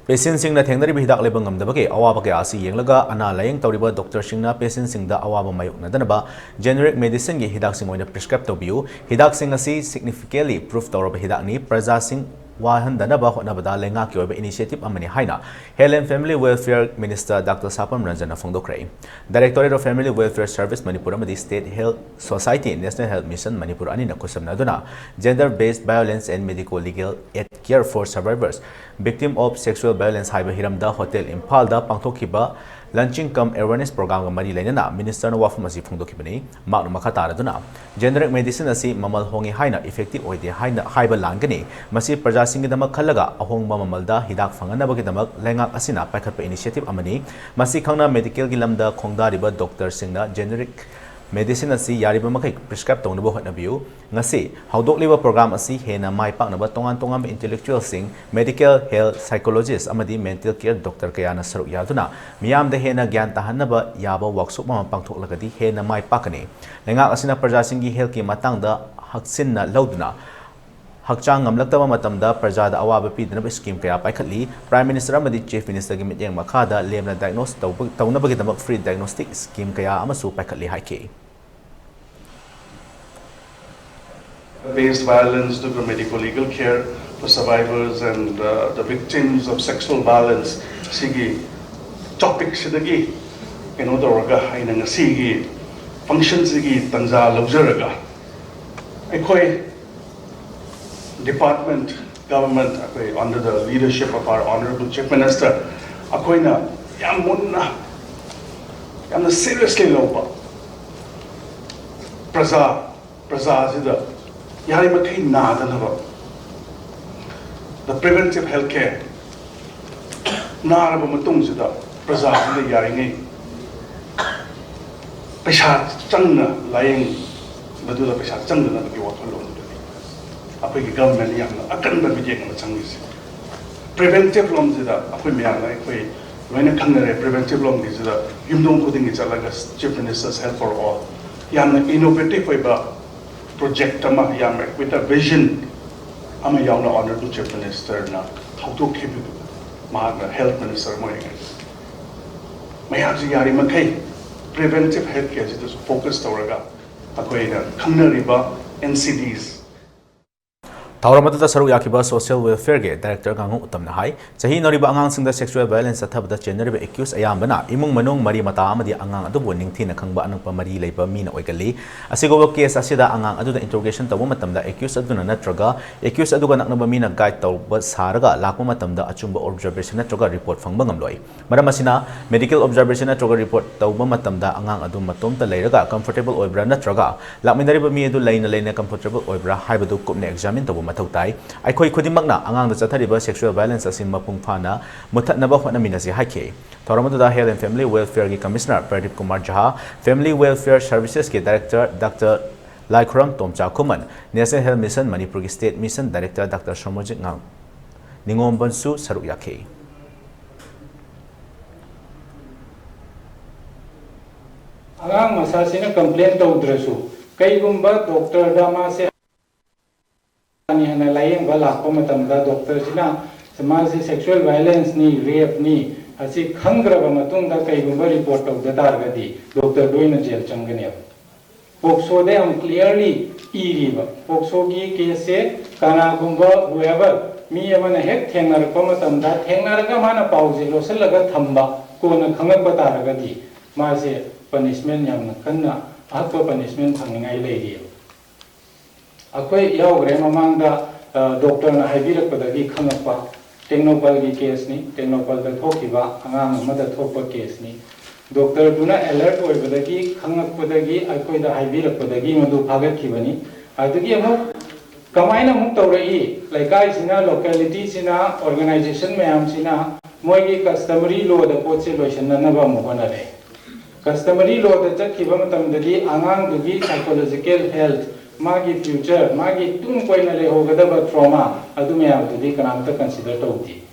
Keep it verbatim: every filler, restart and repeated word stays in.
Patientꯁꯤꯡꯅ ꯊꯦꯡꯅꯔꯤꯕ ꯍꯤꯗꯥꯛ ꯂꯩꯕ ꯉꯝꯗꯕꯒꯤ ꯑꯋꯥꯕ ꯀꯌꯥ ꯑꯁꯤ ꯌꯦꯡꯂꯒ, ꯑꯅꯥ ꯂꯥꯌꯦꯡ ꯇꯧꯔꯤꯕ doctorꯁꯤꯡꯅ patientꯁꯤꯡꯗ ꯑꯋꯥꯕ ꯃꯥꯌꯣꯛꯅꯗꯅꯕ generic medicineꯒꯤ ꯍꯤꯗꯥꯛꯁꯤꯡ ꯑꯣꯏꯅ prescribe ꯇꯧꯕꯤꯌꯨ꯫ ꯍꯤꯗꯥꯛꯁꯤꯡ ꯑꯁꯤ scientifically proof ꯇꯧꯔꯕ ꯍꯤꯗꯥꯛꯅꯤ꯫ ꯄ꯭ꯔꯖꯥꯁꯤꯡ ꯋꯥꯍꯟꯗꯅꯕ ꯍꯣꯠꯅꯕꯗ ꯂꯩꯉꯥꯛꯀꯤ ꯑꯣꯏꯕ initiative ꯑꯃꯅꯤ ꯍꯥꯏꯅ Health and Family Welfare Minister Doctor ꯁꯥꯄꯝ ꯔꯟꯖꯟꯅ ꯐꯣꯡꯗꯣꯛꯈ꯭ꯔꯦ꯫ Directorate of Family Welfare Service Manipur ꯑꯃꯗꯤ State Health Society, National Health Mission Manipur ꯑꯅꯤꯅ ꯈꯨꯠꯁꯝꯅꯗꯨꯅ Gender Based Violence and Medico-Legal Aid Care for Survivors, Victim of Sexual Violence ꯍꯥꯏꯕ ꯍꯤꯔꯝꯗ Hotel ꯏꯝꯐꯥꯜꯗ ꯄꯥꯡꯊꯣꯛꯈꯤꯕ launching cum awareness programꯒ ꯃꯔꯤ ꯂꯩꯅꯅ ministerꯅ ꯋꯥꯐꯝ ꯑꯁꯤ ꯐꯣꯡꯗꯣꯛꯈꯤꯕꯅꯤ꯫ ꯃꯍꯥꯛꯅ ꯃꯈꯥ ꯇꯥꯔꯗꯨꯅ, generic medicine ꯑꯁꯤ ꯃꯃꯜ ꯍꯣꯡꯉꯤ ꯍꯥꯏꯅ effective ꯑꯣꯏꯗꯦ ꯍꯥꯏꯅ ꯍꯥꯏꯕ ꯂꯥꯟꯒꯅꯤ꯫ ꯃꯁꯤ ꯄ꯭ꯔꯖꯥꯁꯤꯡꯒꯤꯗꯃꯛ ꯈꯜꯂꯒ ꯑꯍꯣꯡꯕ ꯃꯃꯜꯗ ꯍꯤꯗꯥꯛ ꯐꯪꯍꯟꯅꯕꯒꯤꯗꯃꯛ ꯂꯩꯉꯥꯛ ꯑꯁꯤꯅ ꯄꯥꯏꯈꯠꯄ initiative ꯑꯃꯅꯤ꯫ ꯃꯁꯤ ꯈꯪꯅ medicalꯒꯤ ꯂꯝꯗ ꯈꯣꯡꯗꯥꯔꯤꯕ doctorꯁꯤꯡꯅ generic medicine ꯑꯁꯤ ꯌꯥꯔꯤꯕ ꯃꯈꯩ prescribe ꯇꯧꯅꯕ ꯍꯣꯠꯅꯕꯤꯌꯨ꯫ ꯉꯁꯤ ꯍꯧꯗꯣꯛꯂꯤꯕ program ꯑꯁꯤ ꯍꯦꯟꯅ ꯃꯥꯏ ꯄꯥꯛꯅꯕ ꯇꯣꯉꯥꯟ ꯇꯣꯉꯥꯟꯕ intellectualꯁꯤꯡ, medical, health, psychologist ꯑꯃꯗꯤ mental care doctor ꯀꯌꯥꯅ ꯁꯔꯨꯛ ꯌꯥꯗꯨꯅ ꯃꯤꯌꯥꯝꯗ ꯍꯦꯟꯅ ꯒ꯭ꯌꯥꯟ ꯇꯥꯍꯟꯅꯕ ꯌꯥꯕ workshop ꯑꯃ ꯄꯥꯡꯊꯣꯛꯂꯒꯗꯤ ꯍꯦꯟꯅ ꯃꯥꯏ ꯄꯥꯛꯀꯅꯤ꯫ ꯂꯩꯉꯥꯛ ꯑꯁꯤꯅ ꯄ꯭ꯔꯖꯥꯁꯤꯡꯒꯤ healthꯀꯤ ꯃꯇꯥꯡꯗ ꯍꯛꯆꯤꯟꯅ ꯂꯧꯗꯨꯅ ꯍꯛꯆꯥꯡ ꯉꯝꯂꯛꯇꯕ ꯃꯇꯝꯗ ꯄ꯭ꯔꯖꯥꯗ ꯑꯋꯥꯕ ꯄꯤꯗꯅꯕ scheme ꯀꯌꯥ ꯄꯥꯏꯈꯠꯂꯤ꯫ Prime Minister ꯑꯃꯗꯤ Chief Ministerꯒꯤ ꯃꯤꯠꯌꯦꯡ ꯃꯈꯥꯗ ꯂꯦꯝꯅ diagnose ꯇꯧꯕ, ꯇꯧꯅꯕꯒꯤꯗꯃꯛ free diagnostic scheme ꯀꯌꯥ ꯑꯃꯁꯨ ꯄꯥꯏꯈꯠꯂꯤ ꯍꯥꯏꯈꯤ꯫ Based violence ꯑꯗꯨꯒ medico-legal care for survivors and uh, the victims of sexual violence ꯁꯤꯒꯤ topic ꯁꯤꯗꯒꯤ ꯀꯩꯅꯣ ꯇꯧꯔꯒ ꯑꯩꯅ ꯉꯁꯤꯒꯤ function ꯁꯤꯒꯤ ꯇꯟꯖꯥ ꯂꯧꯖꯔꯒ ꯑꯩꯈꯣꯏ department, government, ꯑꯩꯈꯣꯏ under the leadership of our honorable Chief Minister ꯑꯩꯈꯣꯏꯅ ꯌꯥꯝ ꯃꯨꯟꯅ ꯌꯥꯝꯅ seriously ꯂꯧꯕ ꯄ꯭ꯔꯖꯥ ꯄ꯭ꯔꯖꯥꯁꯤꯗ ꯌꯥꯔꯤꯃꯈꯩ ꯅꯥꯗꯅꯕ the preventive health care ꯅꯥꯔꯕ ꯃꯇꯨꯡꯁꯤꯗ ꯄ꯭ꯔꯖꯥꯁꯤꯗ ꯌꯥꯔꯤꯉꯩ ꯄꯩꯁꯥ ꯆꯪꯅ ꯂꯥꯏꯌꯦꯡꯕꯗꯨꯗ ꯄꯩꯁꯥ ꯆꯪꯗꯅꯕꯒꯤ ꯋꯥꯈꯜꯂꯣꯟꯗꯨꯗꯤ ꯑꯩꯈꯣꯏꯒꯤ government ꯌꯥꯝꯅ ꯑꯀꯟꯕ ꯃꯤꯠꯌꯦꯡ ꯑꯃ ꯆꯪꯉꯤꯁꯦ꯫ Preventive ꯂꯣꯝꯁꯤꯗ ꯑꯩꯈꯣꯏ ꯃꯌꯥꯝꯅ ꯑꯩꯈꯣꯏ ꯂꯣꯏꯅ ꯈꯪꯅꯔꯦ꯫ Preventive ꯂꯣꯝꯒꯤꯁꯤꯗ ꯌꯨꯝꯊꯣꯡ ꯈꯨꯗꯤꯡꯒꯤ ꯆꯠꯂꯒ Chief Minister's Health for All ꯌꯥꯝꯅ innovative ꯑꯣꯏꯕ project ꯑꯃ ꯌꯥꯝꯅ with a vision ꯑꯃ ꯌꯥꯎꯅ honorable Chief Ministerꯅ ꯍꯧꯗꯣꯛꯈꯤꯕꯗꯨ ꯃꯍꯥꯛꯅ health minister ꯑꯃ ꯑꯣꯏꯔꯤꯉꯩꯗ ꯃꯌꯥꯝꯁꯤ ꯌꯥꯔꯤꯃꯈꯩ preventive health care ꯁꯤꯗꯁꯨ focus ꯇꯧꯔꯒ ꯑꯩꯈꯣꯏꯅ ꯈꯪꯅꯔꯤꯕ N C Ds꯫ ꯊꯧꯔꯝ ꯑꯗꯨꯗ ꯁꯔꯨꯛ ꯌꯥꯈꯤꯕ social welfare ꯒꯤ director ꯉꯥꯉꯣꯝ ꯎꯇꯝꯅ ꯍꯥꯏ, ꯆꯍꯤ ꯅꯧꯔꯤꯕ ꯑꯉꯥꯡꯁꯤꯡꯗ sexual violence ꯆꯠꯊꯕꯗ ꯆꯦꯟꯅꯔꯤꯕ accused ꯑꯌꯥꯝꯕꯅ ꯏꯃꯨꯡ ꯃꯅꯨꯡ, ꯃꯔꯤ ꯃꯇꯥ ꯑꯃꯗꯤ ꯑꯉꯥꯡ ꯑꯗꯨꯕꯨ ꯅꯤꯡꯊꯤꯅ ꯈꯪꯕ ꯑꯅꯛꯄ ꯃꯔꯤ ꯂꯩꯕ ꯃꯤꯅ ꯑꯣꯏꯒꯜꯂꯤ꯫ ꯑꯁꯤꯒꯨꯝꯕ case ꯑꯁꯤꯗ ꯑꯉꯥꯡ ꯑꯗꯨꯗ interrogation ꯇꯧꯕ ꯃꯇꯝꯗ accused ꯑꯗꯨꯅ ꯅꯠꯇ꯭ꯔꯒ accused ꯑꯗꯨꯒ ꯅꯛꯅꯕ ꯃꯤꯅ guide ꯇꯧꯕ ꯁꯥꯔꯒ ꯂꯥꯛꯄ ꯃꯇꯝꯗ ꯑꯆꯨꯝꯕ observation ꯅꯠꯇ꯭ꯔꯒ report ꯐꯪꯕ ꯉꯝꯂꯣꯏ꯫ ꯃꯔꯝ ꯑꯁꯤꯅ, medical observation ꯅꯠꯇ꯭ꯔꯒ report ꯇꯧꯕ ꯃꯇꯝꯗ ꯑꯉꯥꯡ ꯑꯗꯨ ꯃꯇꯣꯝꯇ ꯂꯩꯔꯒ comfortable ꯑꯣꯏꯕ꯭ꯔꯥ ꯅꯠꯇ꯭ꯔꯒ ꯂꯥꯛꯃꯤꯟꯅꯔꯤꯕ ꯃꯤ ꯑꯗꯨ ꯂꯩꯅ ꯂꯩꯅ comfortable ꯑꯣꯏꯕ꯭ꯔꯥ ꯍꯥꯏꯕꯗꯨ ꯀꯨꯞꯅ examine ꯇꯧꯕ ꯃꯊꯧ ꯇꯥꯏ꯫ ꯑꯩꯈꯣꯏ ꯈꯨꯗꯤꯡꯃꯛꯅ ꯑꯉꯥꯡꯗ ꯆꯠꯊꯔꯤꯕ sexual violence ꯑꯁꯤ ꯃꯄꯨꯡ ꯐꯥꯅ ꯃꯨꯠꯊꯠꯅꯕ ꯍꯣꯠꯅꯃꯤꯟꯅꯁꯤ ꯍꯥꯏꯈꯤ꯫ ꯊꯧꯔꯝ ꯑꯗꯨꯗ Health and Family Welfare ꯒꯤ Commissioner Pradeep Kumar Jah, Family Welfare Services ꯀꯤ Director Doctor ꯂꯥꯏꯈꯨꯔꯝ ꯇꯣꯝꯆꯥ ꯈꯨꯃꯟ, National Health Mission ꯃꯅꯤꯄꯨꯔꯒꯤ State Mission Director Doctor ꯁꯣꯃꯣꯖꯤꯠ ꯉꯥꯡ ꯅꯤꯉꯣꯝꯕꯟꯁꯨ ꯁꯔꯨꯛ ꯌꯥꯈꯤ꯫ ꯑꯉꯥꯡ ꯃꯁꯥꯁꯤꯅ complain ꯇꯧꯗ꯭ꯔꯁꯨ, ꯀꯩꯒꯨꯝꯕ doctor ꯗ ꯃꯥꯁꯦ ꯍꯥꯟꯅ ꯂꯥꯌꯦꯡꯕ ꯂꯥꯛꯄ ꯃꯇꯝꯗ doctor ꯁꯤꯅ ꯃꯥꯁꯦ sexual violence ꯅꯤ, rape ꯅꯤ, ꯑꯁꯤ ꯈꯪꯈ꯭ꯔꯕ ꯃꯇꯨꯡꯗ ꯀꯩꯒꯨꯝꯕ report ꯇꯧꯗ ꯇꯥꯔꯒꯗꯤ doctor ꯗ ꯑꯣꯏꯅ jail ꯆꯪꯒꯅꯦꯕ꯫ POCSO ꯗ ꯌꯥꯝ clearly ꯏꯔꯤꯕ, POCSO ꯒꯤ case ꯁꯦ ꯀꯅꯥꯒꯨꯝꯕ whoever ꯃꯤ ꯑꯃꯅ ꯍꯦꯛ ꯊꯦꯡꯅꯔꯛꯄ ꯃꯇꯝꯗ, ꯊꯦꯡꯅꯔꯒ ꯃꯥꯅ ꯄꯥꯎꯁꯦ ꯂꯣꯠꯁꯤꯜꯂꯒ ꯊꯝꯕ, ꯀꯣꯟꯅ ꯈꯪꯉꯛꯄ ꯇꯥꯔꯒꯗꯤ ꯃꯥꯁꯦ punishment ꯌꯥꯝꯅ ꯀꯟꯅ ꯑꯍꯛꯄ punishment ꯐꯪꯅꯤꯡꯉꯥꯏ ꯂꯩꯔꯤꯑꯕ꯫ ꯑꯩꯈꯣꯏ ꯌꯥꯎꯈ꯭ꯔꯦ ꯃꯃꯥꯡꯗ, doctor ꯅ ꯍꯥꯏꯕꯤꯔꯛꯄꯗꯒꯤ ꯈꯪꯉꯛꯄ, ꯇꯦꯡꯅꯧꯄꯜꯒꯤ case ꯅꯤ, ꯇꯦꯡꯅꯧꯄꯜꯗ ꯊꯣꯛꯈꯤꯕ ꯑꯉꯥꯡ ꯑꯃꯗ ꯊꯣꯛꯄ case ꯅꯤ꯫ Doctor ꯗꯨꯅ alert ꯑꯣꯏꯕꯗꯒꯤ, ꯈꯪꯉꯛꯄꯗꯒꯤ, ꯑꯩꯈꯣꯏꯗ ꯍꯥꯏꯕꯤꯔꯛꯄꯗꯒꯤ ꯃꯗꯨ ꯐꯥꯒꯠꯈꯤꯕꯅꯤ꯫ ꯑꯗꯨꯗꯒꯤ ꯑꯃꯨꯛ ꯀꯃꯥꯏꯅ ꯑꯃꯨꯛ ꯇꯧꯔꯛꯏ? ꯂꯩꯀꯥꯏꯁꯤꯅ, locality ꯁꯤꯅ, organization ꯃꯌꯥꯝꯁꯤꯅ ꯃꯣꯏꯒꯤ customary law ꯗ ꯄꯣꯠꯁꯦ ꯂꯣꯏꯁꯤꯟꯅꯅꯕ ꯑꯃꯨꯛ ꯍꯣꯠꯅꯔꯦ꯫ Customary law ꯗ ꯆꯠꯈꯤꯕ ꯃꯇꯝꯗꯗꯤ ꯑꯉꯥꯡꯗꯨꯒꯤ psychological health, ꯃꯥꯒꯤ future, ꯃꯥꯒꯤ ꯇꯨꯡ ꯀꯣꯏꯅ ꯂꯩꯍꯧꯒꯗꯕ trauma, ꯑꯗꯨ ꯃꯌꯥꯝꯗꯨꯗꯤ ꯀꯅꯥꯝꯇ consider ꯇꯧꯗꯦ꯫